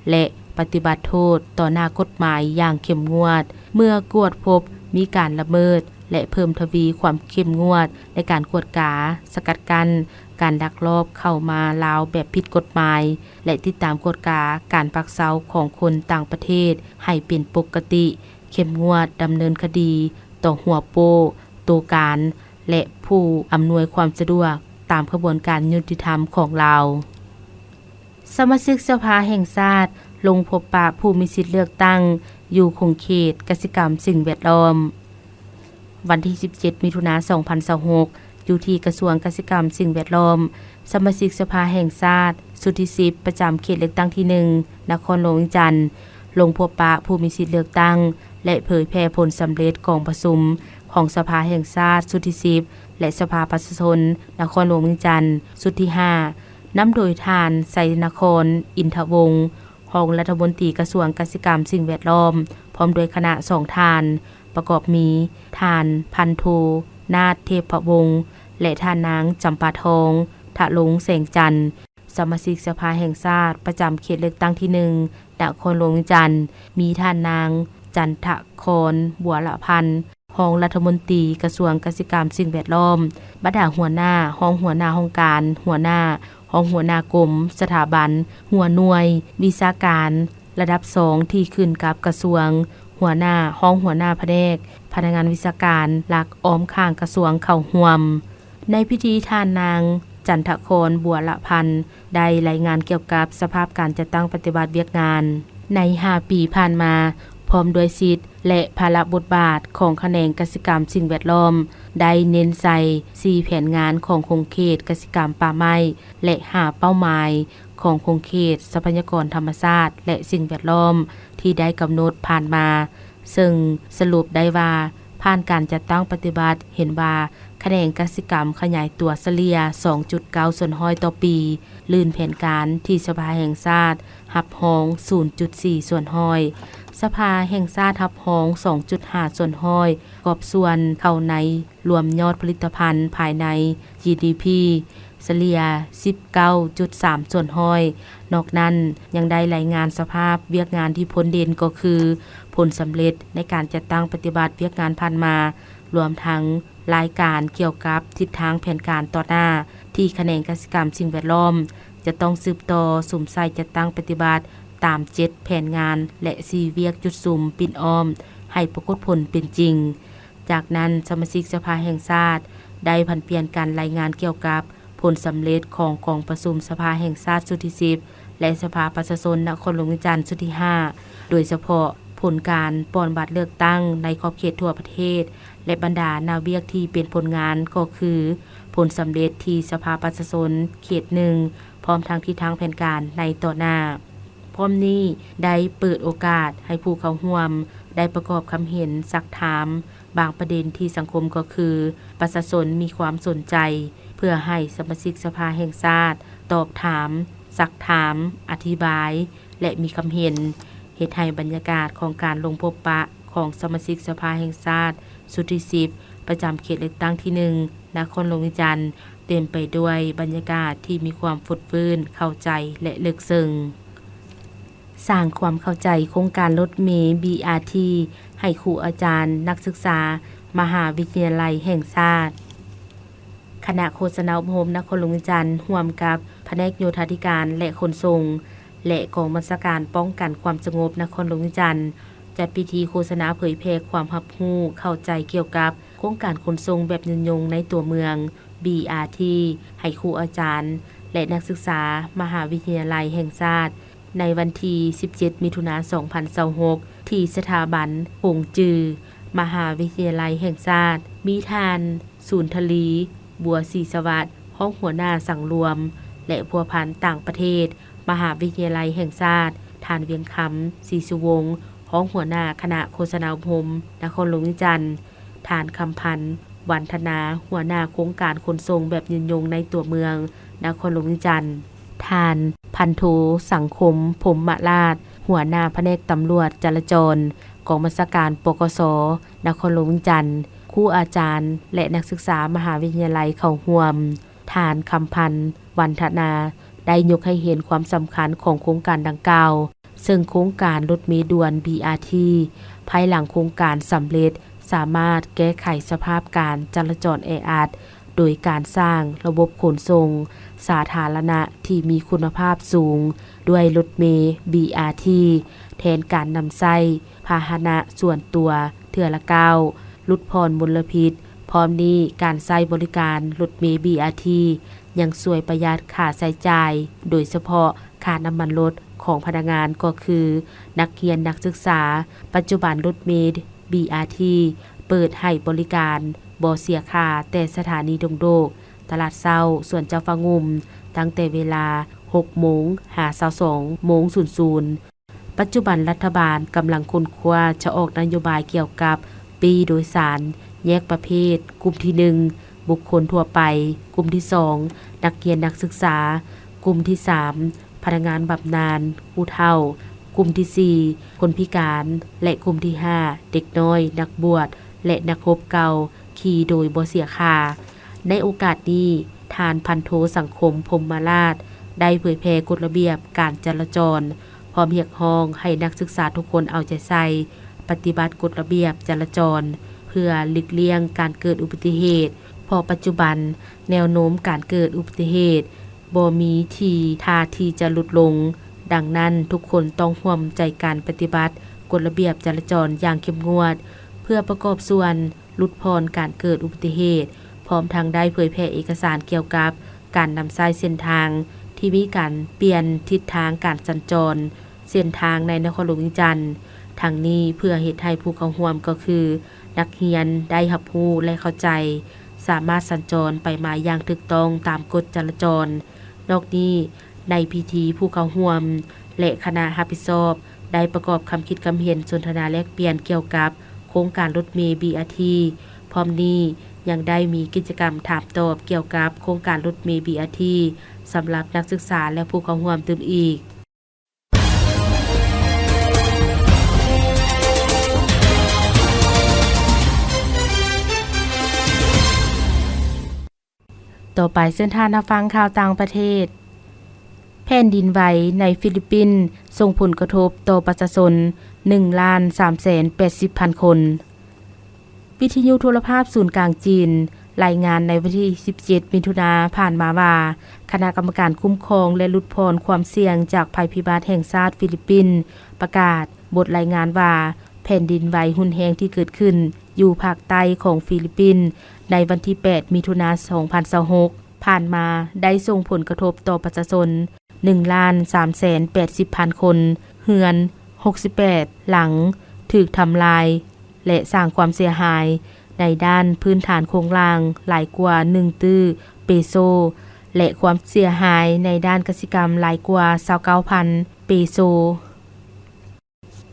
ແລະ ປະຕິບັດໂທດຕໍ່ໜ້າກົດໝາຍຢ່າງເຂັ້ມງວດ. ເມື່ອກວດພົບມີການລະເມີດ ແລະ ເພີ່ມທະວີຄວາມເຂັ້ມງວດໃນການກວດກາ, ສະກັດກັ້ນການລັກລອບເຂົ້າມາລາວແບບຜິດກົດໝາຍ ແລະ ຕິດຕາມກວດກາການພັກເຊົາຂອງຄົນຕ່າງປະເທດໃຫ້ເປັນປົກກະຕິ, ເຂັ້ມງວດດຳເນີນຄະດີຕໍ່ຫົວໂປ້, ໂຕການ ແລະ ຜູ້ອຳນວຍຄວາມສະດວກຕາມຂະບວນການຍຸຕິທຳຂອງລາວ. ສະມາຊິກສະພາແຫ່ງຊາດລົງພົບປະຜູ້ມີສິດເລືອກຕັ້ງຢູ່ຂົງເຂດກະສິກຳສິ່ງແວດລ້ອມ. ວັນທີສິບເຈັດ ມິຖຸນາ ສອງພັນຊາວຫົກ ຢູ່ທີ່ກະຊວງກະສິກຳສິ່ງແວດລ້ອມ, ສະມາຊິກສະພາແຫ່ງຊາດຊຸດທີສິບ ປະຈຳເຂດເລືອກຕັ້ງທີໜຶ່ງ ນະຄອນຫຼວງວຽງຈັນ ລົງພົບປະຜູ້ມີສິດເລືອກຕັ້ງ ແລະ ເຜີຍແຜ່ຜົນສຳເລັດກອງປະຊຸມຂອງສະພາແຫ່ງຊາດຊຸດທີສິບ ແລະ ສະພາປະຊາຊົນນະຄອນຫຼວງວຽງຈັນຊຸດທີຫ້າ ນຳໂດຍທ່ານ ໄຊນະຄອນ ອິນທະວົງ ຮອງລັດຖະມົນຕີກະຊວງກະສິກຳສິ່ງແວດລ້ອມ ພ້ອມດ້ວຍຄະນະສອງທ່ານ ປະກອບມີ ທ່ານ ພັນໂທ ນາດ ເທບພະວົງ ແລະ ທ່ານນາງ ຈຳປາທອງ ທະລົງແສງຈັນ ສະມາຊິກສະພາແຫ່ງຊາດປະຈຳເຂດເລືອກຕັ້ງທີໜຶ່ງ ນະຄອນຫຼວງວຽງຈັນ, ມີທ່ານນາງ ຈັນທະຄອນ ບົວລະພັນ ຮອງລັດຖະມົນຕີກະຊວງກະສິກຳສິ່ງແວດລ້ອມ, ບັນດາຫົວໜ້າ, ຮອງຫົວໜ້າຫ້ອງການ, ຫົວໜ້າ, ຮອງຫົວໜ້າກົມ, ສະຖາບັນ, ຫົວໜ່ວຍ, ວິຊາການ ລະດັບສອງທີ່ຂຶ້ນກັບກະຊວງ, ຫົວໜ້າ, ຮອງຫົວໜ້າພະແນກ, ພະນັກງານວິຊາການຫຼັກອ້ອມຂ້າງກະຊວງເຂົ້າຮ່ວມ. ໃນພິທີ ທ່ານນາງ ຈັນທະຄອນ ບົວລະພັນ ໄດ້ລາຍງານກ່ຽວກັບສະພາບການຈັດຕັ້ງປະຕິບັດວຽກງານໃນຫ້າປີຜ່ານມາ, ພ້ອມດ້ວຍສິດ ແລະ ພາລະບົດບາດຂອງຂະແໜງກະສິກຳສິ່ງແວດລ້ອມ, ໄດ້ເນັ້ນໃສ່ສີ່ແຜນງານຂອງຂົງເຂດກະສິກຳປ່າໄມ້ ແລະ ຫ້າເປົ້າໝາຍຂອງຂົງເຂດຊັບພະຍາກອນທຳມະຊາດ ແລະ ສິ່ງແວດລ້ອມທີ່ໄດ້ກຳນົດຜ່ານມາ, ເຊິ່ງສະຫຼຸບໄດ້ວ່າ ຜ່ານການຈັດຕັ້ງປະຕິບັດ ເຫັນວ່າຂະແໜງກະສິກຳຂະຫຍາຍຕົວສະເລ່ຍສອງຈຸດເກົ້າສ່ວນຮ້ອຍຕໍ່ປີ, ລື່ນແຜນການທີ່ສະພາແຫ່ງຊາດຮັບຮອງສູນຈຸດສີ່ສ່ວນຮ້ອຍ, ສະພາແຫ່ງຊາດຮັບຮອງສອງຈຸດຫ້າສ່ວນຮ້ອຍ, ກອບສ່ວນເຂົ້າໃນລວມຍອດຜະລິດຕະພັນພາຍໃນ ຈີດີພີ ສະເລ່ຍສິບເກົ້າຈຸດສາມສ່ວນຮ້ອຍ. ນອກນັ້ນ ຍັງໄດ້ລາຍງານສະພາບວຽກງານທີ່ພົ້ນເດັ່ນ ກໍຄືຜົນສຳເລັດໃນການຈັດຕັ້ງປະຕິບັດວຽກງານຜ່ານມາ, ລວມທັງລາຍການກ່ຽວກັບທິດທາງແຜນການຕໍ່ໜ້າ ທີ່ຂະແໜງກະສິກຳສິ່ງແວດລ້ອມ ຈະຕ້ອງສືບຕໍ່ສຸມໃສ່ຈັດຕັ້ງປະຕິບັດຕາມເຈັດແຜນງານ ແລະ ສີ່ວຽກຈຸດສຸມປິ່ນອ້ອມ ໃຫ້ປາກົດຜົນເປັນຈິງ. ຈາກນັ້ນ ສະມາຊິກສະພາແຫ່ງຊາດ ໄດ້ຜັນປ່ຽນກັນລາຍງານກ່ຽວກັບຜົນສຳເລັດຂອງກອງປະຊຸມສະພາແຫ່ງຊາດຊຸດທີສິບ ແລະ ສະພາປະຊາຊົນນະຄອນຫຼວງວຽງຈັນຊຸດທີຫ້າ ໂດຍສະເພາະຜົນການປ່ອນບັດເລືອກຕັ້ງໃນຂອບເຂດທົ່ວປະເທດ ແລະ ບັນດາໜ້າວຽກທີ່ເປັນຜົນງານ ກໍຄືຜົນສຳເລັດທີ່ສະພາປະຊາຊົນເຂດໜຶ່ງ ພ້ອມທັງທິດທາງແຜນການໃນຕໍ່ໜ້າ. ພ້ອມນີ້ໄດ້ເປີດໂອກາດໃຫ້ຜູ້ເຂົ້າຮ່ວມໄດ້ປະກອບຄຳເຫັນ, ຊັກຖາມ ບາງປະເດັນທີ່ສັງຄົມ ກໍຄືປະຊາຊົນມີຄວາມສົນໃຈ, ເພື່ອໃຫ້ສະມາຊິກສະພາແຫ່ງຊາດຕອບຖາມ, ຊັກຖາມ, ອະທິບາຍ ແລະ ມີຄຳເຫັນ, ເຮັດໃຫ້ບັນຍາກາດຂອງການລົງພົບປະຂອງສະມາຊິກສະພາແຫ່ງຊາດຊຸດທີສິບ ປະຈຳເຂດເລືອກຕັ້ງທີໜຶ່ງ ນະຄອນຫຼວງວຽງຈັນ ເຕັມໄປດ້ວຍບັນຍາກາດທີ່ມີຄວາມຟົດຟື້ນ, ເຂົ້າໃຈ ແລະ ເລິກເຊິ່ງ. ສ້າງຄວາມເຂົ້າໃຈໂຄງການລົດເມ ບີອາທີ ໃຫ້ຄູອາຈານ, ນັກສຶກສາ ມະຫາວິທະຍາໄລແຫ່ງຊາດ. ຄະນະໂຄສະນາອົບຮົມນະຄອນຫຼວງວຽງຈັນ ຮ່ວມກັບພະແນກໂຍທາທິການ ແລະ ຂົນສົ່ງ ແລະ ກອງບັນຊາການປ້ອງກັນຄວາມສະຫງົບນະຄອນຫຼວງວຽງຈັນ ຈັດພິທີໂຄສະນາເຜີຍແຜ່ຄວາມຮັບຮູ້ເຂົ້າໃຈກ່ຽວກັບໂຄງການຂົນສົ່ງແບບຍືນຍົງໃນຕົວເມືອງ ບີອາທີ ໃຫ້ຄູອາຈານ ແລະ ນັກສຶກສາມະຫາວິທະຍາໄລແຫ່ງຊາດ ໃນວັນທີສິບເຈັດ ມິຖຸນາ ສອງພັນຊາວຫົກ ທີ່ສະຖາບັນຂົງຈື ມະຫາວິທະຍາໄລແຫ່ງຊາດ, ມີທ່ານ ສູນທະລີ ບົວສີສະຫວັດ, ຮ ຮອງຫົວໜ້າສັງລວມ ແລະ ພົວພັນຕ່າງປະເທດ ມະຫາວິທະຍາໄລແຫ່ງຊາດ, ທ່ານ ວຽງຄຳ ສີສຸວົງ ຮອງຫົວໜ້າຄະນະໂຄສະນາອົບຮົມນະຄອນຫຼວງວຽງຈັນ, ທ່ານ ຄຳພັນ ວັນທະນາ ຫົວໜ້າໂຄງການຂົນສົ່ງແບບຍືນຍົງໃນຕົວເມືອງນະຄອນຫຼວງວຽງຈັນ, ທ່ານ ພັນໂທ ສັງຄົມ ພົມມະລາດ ຫົວໜ້າພະແນກຕຳຫຼວດຈະລາຈອນ ກອງບັນຊາການ ປກສ ນະຄອນຫຼວງວຽງຈັນ, ຄູອາຈານ ແລະ ນັກສຶກສາມະຫາວິທະຍາໄລເຂົ້າຮ່ວມ. ທ່ານ ຄຳພັນ ວັນທະນາ ໄດ້ຍົກໃຫ້ເຫັນຄວາມສຳຄັນຂອງໂຄງການດັ່ງກ່າວ, ເຊິ່ງໂຄງການລົດເມດ່ວນ ບີອາທີ ພາຍຫຼັງໂຄງການສຳເລັດ ສາມາດແກ້ໄຂສະພາບການຈະລາຈອນແອອັດ ໂດຍການສ້າງລະບົບຂົນສົ່ງສາທາລະນະທີ່ມີຄຸນນະພາບສູງ ດ້ວຍລົດເມ ບີອາທີ ແທນການນຳໃຊ້ພາຫະນະສ່ວນຕົວເທື່ອລະກ້າວ, ຫຼຸດຜ່ອນມົນລະພິດ. ພ້ອມນີ້, ການໃຊ້ບໍລິການລົດເມ ບີອາທີ ຍັງຊ່ວຍປະຢັດຄ່າໃຊ້ຈ່າຍ, ໂດຍສະເພາະຄ່ານ້ຳມັນລົດຂອງພະນັກງານ ກໍຄືນັກຮຽນ, ນັກສຶກສາ. ປັດຈຸບັນລົດເມ ບີອາທີ ເປີດໃຫ້ບໍລິການບໍ່ເສຍຄ່າແຕ່ສະຖານີດົງໂດກ, ຕະຫຼາດເຊົ້າ, ສວນເຈົ້າຟ້າງຸ່ມ ຕັ້ງແຕ່ເວລາຫົກໂມງຫາຊາວສອງໂມງສູນສູນ. ປັດຈຸບັນລັດຖະບານກຳລັງຄົ້ນຄວ້າຈະອອກນະໂຍບາຍກ່ຽວກັບປີ້ໂດຍສານແຍກປະເພດ, ກຸ່ມທີໜຶ່ງ ບຸກຄົນທົ່ວໄປ, ກຸ່ມທີສອງ ນັກຮຽນນັກສຶກສາ, ກຸ່ມທີສາມ ພະນັກງານບຳນານຜູ້ເຖົ້າ, ກຸ່ມທີສີ່ ຄົນພິການ ແລະ ກຸ່ມທີຫ້າ ເດັກນ້ອຍ, ນັກບວດ ແລະ ນັກຮົບເກົ່າ ຂີ່ໂດຍບໍ່ເສຍຄ່າ. ໃນໂອກາດນີ້, ທ່ານ ພັນໂທ ສັງຄົມ ພົມມະລາດ ໄດ້ເຜີຍແຜ່ກົດລະບຽບການຈະລາຈອນ, ພ້ອມຮຽກຮ້ອງໃຫ້ນັກສຶກສາທຸກຄົນເອົາໃຈໃສ່ປະຕິບັດກົດລະບຽບຈະລາຈອນ ເພື່ອຫຼີກລ່ຽງການເກີດອຸບັດຕິເຫດ, ເພາະປັດຈຸບັນແນວໂນ້ມການເກີດອຸບັດຕິເຫດບໍ່ມີທີທ່າທີ່ຈະຫຼຸດລົງ. ດັ່ງນັ້ນ, ທຸກຄົນຕ້ອງຮ່ວມໃຈກັນປະຕິບັດກົດລະບຽບຈະລາຈອນຢ່າງເຂັ້ມງວດ ເພື່ອປະກອບສ່ວນ ຫຼຸດຜ່ອນການເກີດອຸບັດຕິເຫດ, ພ້ອມທັງໄດ້ເຜີຍແຜ່ເອກະສານກ່ຽວກັບການນຳໃຊ້ເສັ້ນທາງທີ່ມີການປ່ຽນທິດທາງການສັນຈອນເສັ້ນທາງໃນນະຄອນຫຼວງວຽງຈັນ. ທັງນີ້ເພື່ອເຮັດໃຫ້ຜູ້ເຂົ້າຮ່ວມກໍຄືນັກຮຽນໄດ້ຮັບຮູ້ ແລະ ເຂົ້າໃຈ, ສາມາດສັນຈອນໄປມາຢ່າງຖືກຕ້ອງຕາມກົດຈະລາຈອນ. ນອກນີ້, ໃນພິທີ, ຜູ້ເຂົ້າຮ່ວມ ແລະ ຄະນະຮັບຜິດຊອບ ໄດ້ປະກອບຄຳຄິດຄຳເຫັນສົນທະນາແລກປ່ຽນກ່ຽວກັບໂຄງການລົດເມ ບີອາທີ. ພ້ອມນີ້ຍັງໄດ້ມີກິດຈະກຳຖາມຕອບກ່ຽວກັບໂຄງການລົດເມ ບີອາທີ ສຳລັບນັກສຶກສາ ແລະ ຜູ້ເຂົ້າຮ່ວມຕື່ມອີກ. ຕໍ່ໄປເຊີນທ່ານຮັບຟັງຂ່າວຕ່າງປະເທດ. ແຜ່ນດິນໄຫວໃນຟີລິບປິນສົ່ງຜົນກະທົບຕໍ່ປະຊາຊົນໜຶ່ງລ້ານສາມແສນແປດສິບພັນຄົນ. ວິທະຍຸໂທລະພາບສູນກາງຈີນລາຍງານໃນວັນທີສິບເຈັດ ມິຖຸນາຜ່ານມາວ່າ, ຄະນະກຳມະການຄຸ້ມຄອງ ແລະ ຫຼຸດຜ່ອນຄວາມສ່ຽງຈາກໄພພິບັດແຫ່ງຊາດຟີລິບປິນ ປະກາດບົດລາຍງານວ່າ ແຜ່ນດິນໄຫວຮຸນແຮງທີ່ເກີດຂຶ້ນຢູ່ພາກໃຕ້ຂອງຟີລິບປິນ ໃນວັນທີແປດ ມິຖຸນາ ສອງພັນຊາວຫົກ ຜ່ານມາໄດ້ສົ່ງຜົນກະທົບຕໍ່ປະຊາຊົນໜຶ່ງລ້ານສາມແສນແປດສິບພັນຄົນ, ເຮືອນຫົກສິບແປດຫຼັງຖືກທຳລາຍ ແລະ ສ້າງຄວາມເສຍຫາຍໃນດ້ານພື້ນຖານໂຄງລ່າງຫຼາຍກວ່າໜຶ່ງຕື້ເປໂຊ ແລະ ຄວາມເສຍຫາຍໃນດ້ານກະສິກຳຫຼາຍກວ່າຊາວເກົ້າພັນເປໂຊ.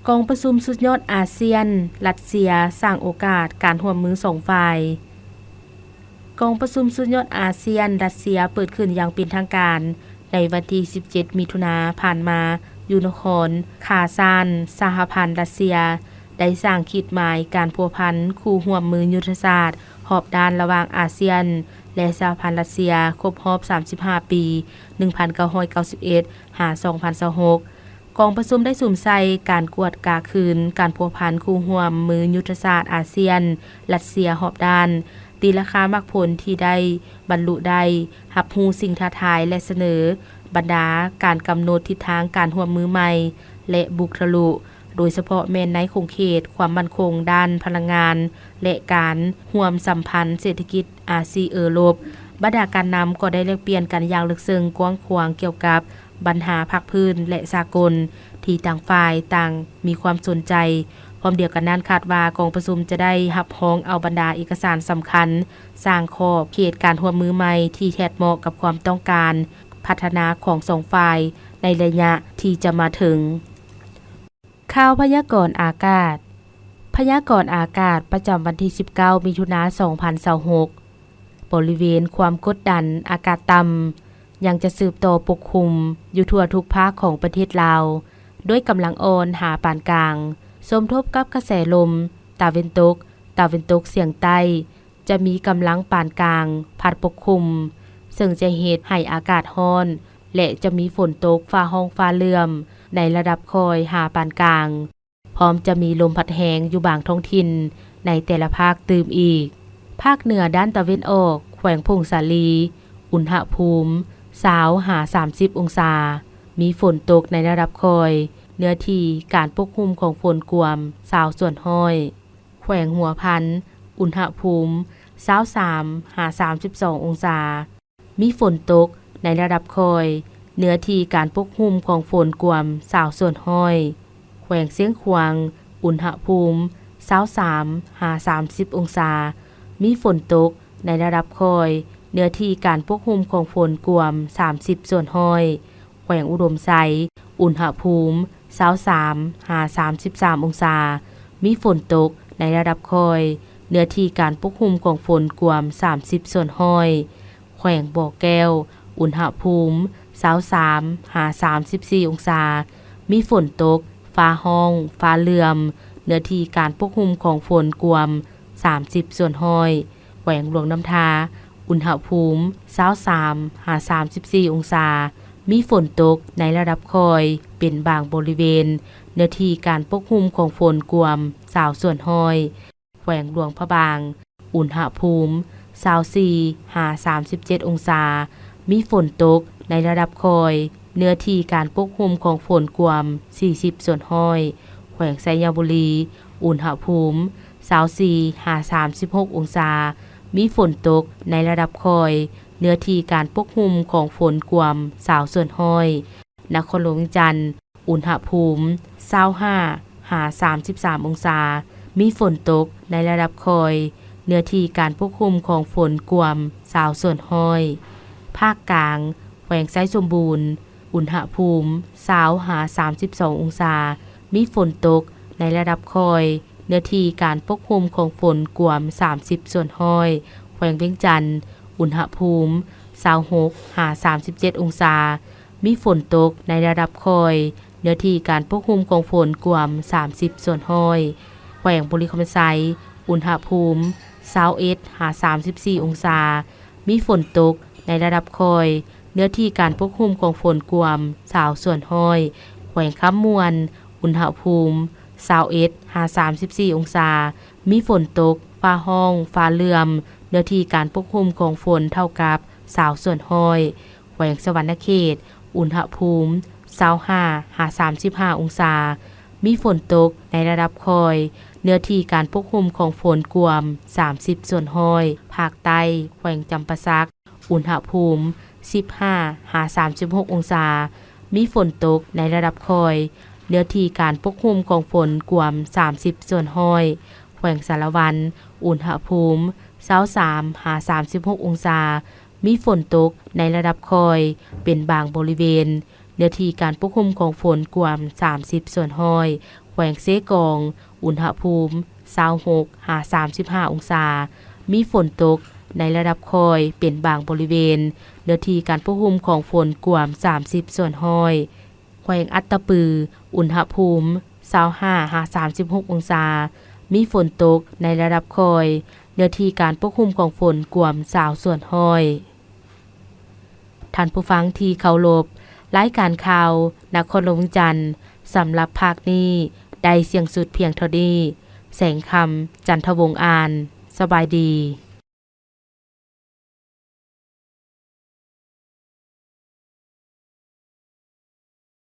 ກອງປະຊຸມສຸດຍອດອາຊຽນ-ຣັດເຊຍ ສ້າງໂອກາດການຮ່ວມມືສອງຝ່າຍ. ກອງປະຊຸມສຸດຍອດອາຊຽນ-ຣັດເຊຍ ເປີດຂຶ້ນຢ່າງເປັນທາງການໃນວັນທີສິບເຈັດ ມິຖຸນາຜ່ານມາ ຢູ່ນະຄອນຄາຊານ, ສະຫະພັນຣັດເຊຍ ໄດ້ສ້າງຂີດໝາຍການພົວພັນຄູ່ຮ່ວມມືຍຸດທະສາດຮອບດ້ານລະຫວ່າງອາຊຽນ ແລະ ສະຫະພັນຣັດເຊຍ ຄົບຮອບສາມສິບຫ້າປີ ໜຶ່ງພັນເກົ້າຮ້ອຍເກົ້າສິບເອັດ ຫາ ສອງພັນຊາວຫົກ. ກອງປະຊຸມໄດ້ສຸມໃສ່ການກວດກາຄືນການພົວພັນຄູ່ຮ່ວມມືຍຸດທະສາດອາຊຽນ-ຣັດເຊຍຮອບດ້ານ, ຕີລາຄາໝາກຜົນທີ່ໄດ້ບັນລຸໄດ້, ຮັບຮູ້ສິ່ງທ້າທາຍ ແລະ ສະເໜີບັນດາການກຳນົດທິດທາງການຮ່ວມມືໃໝ່ ແລະ ບຸກທະລຸ, ໂດຍສະເພາະແມ່ນໃນຂົງເຂດຄວາມໝັ້ນຄົງດ້ານພະລັງງານ ແລະ ການຮ່ວມສຳພັນເສດຖະກິດອາຊີເອີຣົບ. ບັນດາການນຳກໍໄດ້ແລກປ່ຽນກັນຢ່າງເລິກເຊິ່ງກວ້າງຂວາງກ່ຽວກັບ ບັນຫາພາກພື້ນ ແລະ ສາກົນ ທີ່ຕ່າງຝ່າຍຕ່າງມີຄວາມສົນໃຈ, ພ້ອມດຽວກັນນັ້ນ ຄາດວ່າກອງປະຊຸມຈະໄດ້ຮັບຮອງເອົາບັນດາເອກະສານສຳຄັນ, ສ້າງຂອບເຂດການຮ່ວມມືໃໝ່ທີ່ແທດເໝາະກັບຄວາມຕ້ອງການພັດທະນາຂອງສອງຝ່າຍໃນໄລຍະທີ່ຈະມາເຖິງ. ຂ່າວພະຍາກອນອາກາດ. ພະຍາກອນອາກາດປະຈຳວັນທີສິບເກົ້າ ມິຖຸນາ ສອງພັນຊາວຫົກ, ບໍລິເວນຄວາມກົດດັນອາກາດຕ່ຳ ຍັງຈະສືບຕໍ່ປົກຄຸມຢູ່ທົ່ວທຸກພາກຂອງປະເທດລາວ ດ້ວຍກຳລັງອ່ອນຫາປານກາງ, ສົມທົບກັບກະແສລົມຕາເວັນຕົກ, ຕາເວັນຕົກສຽງໃຕ້ ຈະມີກຳລັງປານກາງພັດປົກຄຸມ, ເຊິ່ງຈະເຮັດໃຫ້ອາກາດຮ້ອນ ແລະ ຈະມີຝົນຕົກຟ້າຮ້ອງຟ້າເຫຼື້ອມໃນລະດັບຄ່ອຍຫາປານກາງ. ພ້ອມຈະມີລົມພັດແຮງຢູ່ບາງທ້ອງຖິ່ນໃນແຕ່ລະພາກຕື່ມອີກ. ພາກເໜືອດ້ານຕາເວັນອອກ ແຂວງຜົ້ງສາລີ, ອຸນຫະພູມ ຊາວຫາສາມສິບອົງສາ, ມີຝົນຕົກໃນລະດັບຄ່ອຍ, ເນື້ອທີ່ການປົກຄຸມຂອງຝົນກວມ ຊາວສ່ວນຮ້ອຍ. ແຂວງຫົວພັນ, ອຸນຫະພູມ ຊາວສາມຫາສາມສິບສອງອົງສາ. ມີຝົນຕົກໃນລະດັບຄ່ອຍ, ເນື້ອທີ່ການປົກຄຸມຂອງຝົນກວມ ຊາວສ່ວນຮ້ອຍ. ແຂວງຊຽງຂວາງ, ອຸນຫະພູມ ຊາວສາມຫາສາມສິບອົງສາ, ມີຝົນຕົກໃນລະດັບຄ່ອຍ, ເນື້ອທີ່ການປົກຄຸມຂອງຝົນກວມ ສາມສິບສ່ວນຮ້ອຍ. ແຂວງອຸດົມໄຊ, ອຸນຫະພູມ ຊາວສາມຫາສາມສິບສາມອົງສາ, ມີຝົນຕົກໃນລະດັບຄ່ອຍ, ເນື້ອທີ່ການປົກຄຸມຂອງຝົນກວມ ສາມສິບສ່ວນຮ້ອຍ. ແຂວງບໍ່ແກ້ວ, ອຸນຫະພູມ ຊາວສາມຫາສາມສິບສີ່ອົງສາ, ມີຝົນຕົກ, ຟ້າຮ້ອງ, ຟ້າເຫຼື້ອມ, ເນື້ອທີ່ການປົກຄຸມຂອງຝົນກວມ ສາມສິບສ່ວນຮ້ອຍ. ແຂວງຫຼວງນ້ຳທາ, ອຸນຫະພູມ ຊາວສາມຫາສາມສິບສີ່ອົງສາ, ມີຝົນຕົກໃນລະດັບຄ່ອຍເປັນບາງບໍລິເວນ, ເນື້ອທີ່ການປົກຄຸມຂອງຝົນກວມ ຊາວສ່ວນຮ້ອຍ. ແຂວງຫຼວງພະບາງ, ອຸນຫະພູມ ຊາວສີ່ຫາສາມສິບເຈັດອົງສາ, ມີຝົນຕົກໃນລະດັບຄ່ອຍ, ເນື້ອທີ່ການປົກຄຸມຂອງຝົນກວມ ສີ່ສິບສ່ວນຮ້ອຍ. ແຂວງໄຊຍະບູລີ, ອຸນຫະພູມ ຊາວສີ່ຫາສາມສິບຫົກອົງສາ, ມີຝົນຕົກໃນລະດັບຄ່ອຍ, ເນື້ອທີ່ການປົກຄຸມຂອງຝົນກວມ ຊາວສ່ວນຮ້ອຍ. ນະຄອນຫຼວງວຽງຈັນ, ອຸນຫະພູມ ຊາວຫ້າຫາສາມສິບສາມອົງສາ, ມີຝົນຕົກໃນລະດັບຄ່ອຍ, ເນື້ອທີ່ການປົກຄຸມຂອງຝົນກວມ ຊາວສ່ວນຮ້ອຍ. ພາກກາງ, ແຂວງໄຊສົມບູນ, ອຸນຫະພູມ ຊາວຫາສາມສິບສອງອົງສາ, ມີຝົນຕົກໃນລະດັບຄ່ອຍ, ເນື້ອທີ່ການປົກຄຸມຂອງຝົນກວມ ສາມສິບສ່ວນຮ້ອຍ. ແຂວງວຽງຈັນ, ອຸນຫະພູມ ຊາວຫົກຫາສາມສິບເຈັດອົງສາ, ມີຝົນຕົກໃນລະດັບຄ່ອຍ, ເນື້ອທີ່ການປົກຄຸມຂອງຝົນກວມ ສາມສິບສ່ວນຮ້ອຍ. ແຂວງບໍລິຄຳໄຊ, ອຸນຫະພູມ ຊາວເອັດຫາສາມສິບສີ່ອົງສາ, ມີຝົນຕົກໃນລະດັບຄ່ອຍ, ເນື້ອທີ່ການປົກຄຸມຂອງຝົນກວມ ຊາວສ່ວນຮ້ອຍ. ແຂວງຄຳມ່ວນ, ອຸນຫະພູມ ຊາວເອັດຫາສາມສິບສີ່ອົງສາ, ມີຝົນຕົກ, ຟ້າຮ້ອງ, ຟ້າເຫຼື້ອມ, ເນື້ອທີ່ການປົກຄຸມຂອງຝົນເທົ່າກັບ ຊາວສ່ວນຮ້ອຍ. ແຂວງສະຫວັນນະເຂດ, ອຸນຫະພູມ ຊາວຫ້າຫາສາມສິບຫ້າອົງສາ, ມີຝົນຕົກໃນລະດັບຄ່ອຍ, ເນື້ອທີ່ການປົກຄຸມຂອງຝົນກວມ ສາມສິບສ່ວນຮ້ອຍ. ພາກໃຕ້, ແຂວງຈຳປາສັກ, ອຸນຫະພູມ ສິບຫ້າຫາສາມສິບຫົກອົງສາ, ມີຝົນຕົກໃນລະດັບຄ່ອຍ, ເນື້ອທີ່ການປົກຄຸມຂອງຝົນກວມ ສາມສິບສ່ວນຮ້ອຍ. ແຂວງສາລະວັນ, ອຸນຫະພູມ ຊາວສາມຫາສາມສິບຫົກອົງສາ, ມີຝົນຕົກໃນລະດັບຄ່ອຍເປັນບາງບໍລິເວນ, ເນື້ອທີ່ການປົກຄຸມຂອງຝົນກວມ ສາມສິບສ່ວນຮ້ອຍ. ແຂວງເຊກອງ, ອຸນຫະພູມ ຊາວຫົກຫາສາມສິບຫ້າອົງສາ, ມີຝົນຕົກໃນລະດັບຄ່ອຍເປັນບາງບໍລິເວນ, ເນື້ອທີ່ການປົກຄຸມຂອງຝົນກວມ ສາມສິບສ່ວນຮ້ອຍ. ແຂວງອັດຕະປື, ອຸນຫະພູມ ຊາວຫ້າຫາສາມສິບຫົກອົງສາ, ມີຝົນຕົກໃນລະດັບຄ່ອຍ, ເນື້ອທີ່ການປົກຄຸມຂອງຝົນກວມ ຊາວສ່ວນຮ້ອຍ. ທ່ານຜູ້ຟັງທີ່ເຄົາລົບ, ລາຍການຂ່າວນະຄອນຫຼວງວຽງຈັນ ສຳລັບພາກນີ້ໄດ້ສິ້ນສຸດພຽງເທົ່ານີ້. ແສງຄຳ ຈັນທະວົງ ອ່ານ. ສະບາຍດີ.